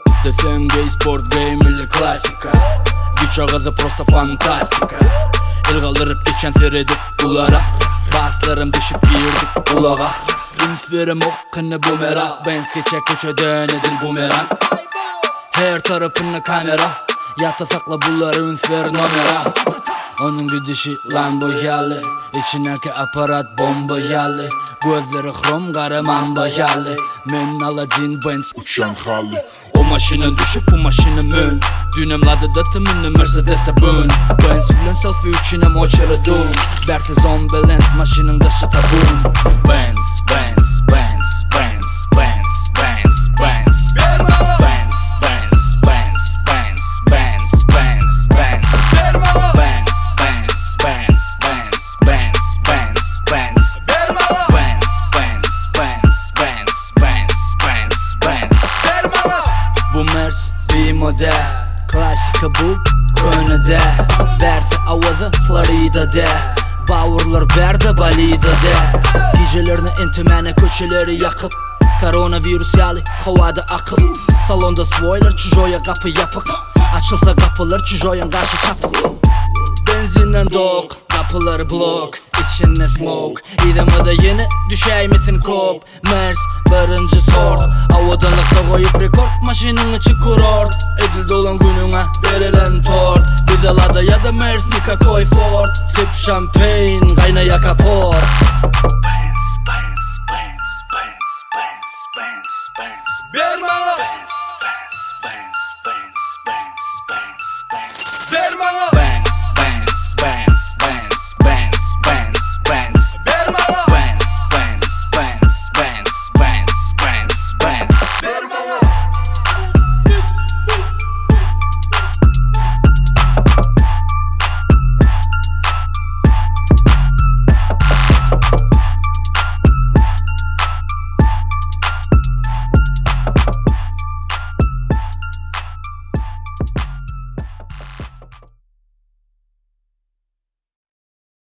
Isleseň geý sport geý milli klassika Güç agyzy prosta fantastika El galdyryp geçen seredip bulara Baslarym düşüp girdik gulaga Üns beremok kynny bumera Benz geçe köçeden edil bumerang Her tarapynda kamera Ýatda sakla bulary üns ber nomera Onuň gidişi Lambo ýaly Içindäki aparat bomba ýaly Gözleri hrom gara mamba ýaly Men Aladin Benz Uçýan haly. O maşyndan düşüp bu maşyna mün Düýnem Ladada mündim Mercedesde bün Benz bilen selfie üçinem oçeredum Bärsi zombiland maşynyň daşy tabun Benz, Benz, Benz, Benz, Benz, Benz, Benz Benz, Benz, Benz, Benz, Benz, Benz, Benz Benz, Benz, Benz, Benz, Benz, Benz, Benz Benz, Benz, Benz, Benz, Benz, Benz, Benz Bu Mers bir model Klasika bu könede Bärsi awaza Floridada Bawurlar bärde Balidada Gijelerini entemäne köçeleri ýakyp Koronawirus ýaly howada akyp Salonda swoýlar çujoýa gapy ýapyk Açylsa gapylar çujoýaň gaşy çapyk Benzinden dok gapylar blok Içinde smoke Yzymyza ýene düşäýmesin kop Mers birinji sort Awadanlykda goýup rekord Maşynyň içi kurort Edil doglan günüňe berilen tort Bize Lada ýa-da Mers nikakoý Ford Sip şampeýn gaýnaýa kapot Benz Benz Benz Benz Benz Benz Ber maňa! Benz.